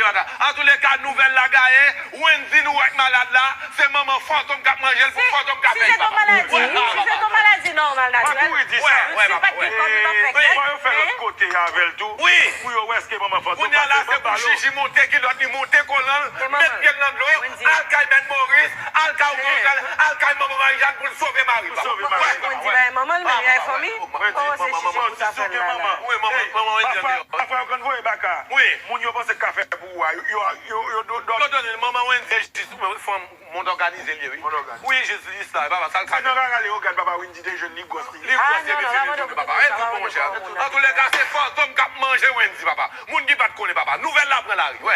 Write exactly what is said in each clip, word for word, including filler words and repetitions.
Antouka, nouvèl la gaye, Wendy nou wè k malad la, se manman Fantom k ap manje l pou Fantom ka fè l, papa. Si se yon maladi, si se yon maladi nòmal, natirèl, si l pa t gen kòb, li p ap fè kèk. Fò yo fè lòt kote avè l tou, pou yo wè èske manman Fantom pa se manman. Kounye a la, se pou Chichi monte kilòt li, monte kolan l, met pye l nan dlo, al kay Mèt Moris, al kay Okonjal, al kay manman Marijàn pou l sove mari l, papa. Pou sove mari l, papa. Wendy bay manman l, men li bay fanmi. Wendy, manman, manman, si sou gen manman. Wi, manman, manman Wendy an deyò. Pafwa, pafwa yo konn voye baka. Wi. Moun yo panse k ka fè pou ou a, yo, yo, yo, yo do-, do-, yo donnen l, manman Wendy, jis fanm, mond òganize l ye, wi. Mond òganize. Wi, jis lis la, papa, sa l ka fè. Se nan rara Leyogàn, papa, Wendy te jwenn li gwòs li. Li gwòs, se mesye li jwenn li, papa. Wi, tout bon, monchè. Antouleka, se Fantom k ap manje Wendy, papa. Moun ki pa t konnen, papa. Nouvèl la pran lari, wè.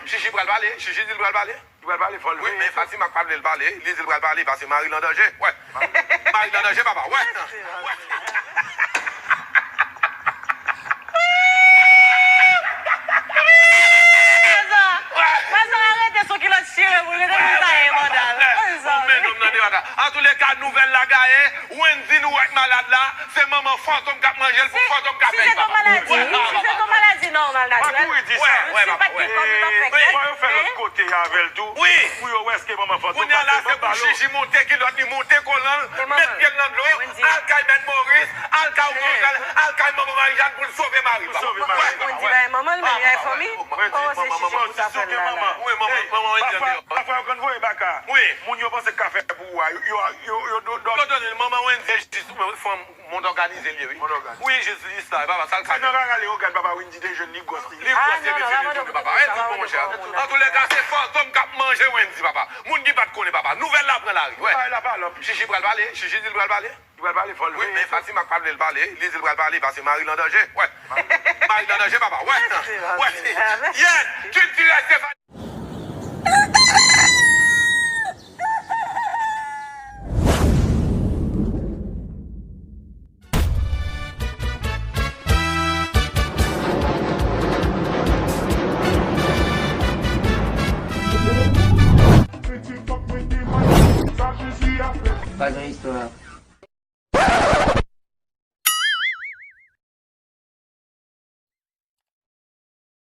Chichi pral pale, Chichi di l pral pale. Li pral pale, fò l veye. Wi, men Fatima pa vle l pale. Li di l pral pale paske mari l an danje. Wè. Mari l an danje, papa. Wè. Wè. Wè. Wè, sa arete sou kilòt chire pou l rete pou sa ye, bòdèl. Wè. Bon, men nonm nan deyò la. Antouleka, nouvèl la gaye. Wendy nou wè k malad la, se manman Fantom k ap manje l pou Fantom ka fè l, papa. Si se yon maladi, si se yon maladi nòmal, natirèl, si l pa t gen kòb, li p ap fè kèk. Fò yo fè lòt kote avè l tou, pou yo wè èske manman Fantom pa se manman l. Kounye a la, se pou Chichi monte kilòt li, monte kolan l, met pye l nan dlo, al kay Mèt Moris, al kay Okonjal, al kay manman Marijàn pou l sove mari l, papa. Pou sove mari l, papa. Wendy bay manman l, men li bay fanmi. Wendy, manman, manman, si sou gen manman. Wi, manman, manman Wendy an deyò. Pafwa, pafwa yo konn voye baka. Wi. Moun yo panse k ka fè pou ou a, yo, yo, yo, yo do-, do-, yo donnen l, manman Wendy, jis fanm, mond òganize l ye, wi. Mond òganize. Wi, jis lis la, papa, sa l ka fè. Se nan rara Leyogàn, papa, Wendy te jwenn li gwòs li. Li gwòs, se mesye li jwenn li, papa. Wè, tout bon, monchè. Antouleka, se Fantom k ap manje Wendy, papa. Moun ki pa t konnen, papa. Nouvèl la pran lari, wè. Chichi pral pale, Chichi di l pral pale. Li pral pale, fò l veye. Wi, men Fatima pa vle l pale. Li di l pral pale paske mari l an danje. Wè. Mari l an danje, papa. Wè. Wè. Yes. Kilti rèste. Pa gen istwa.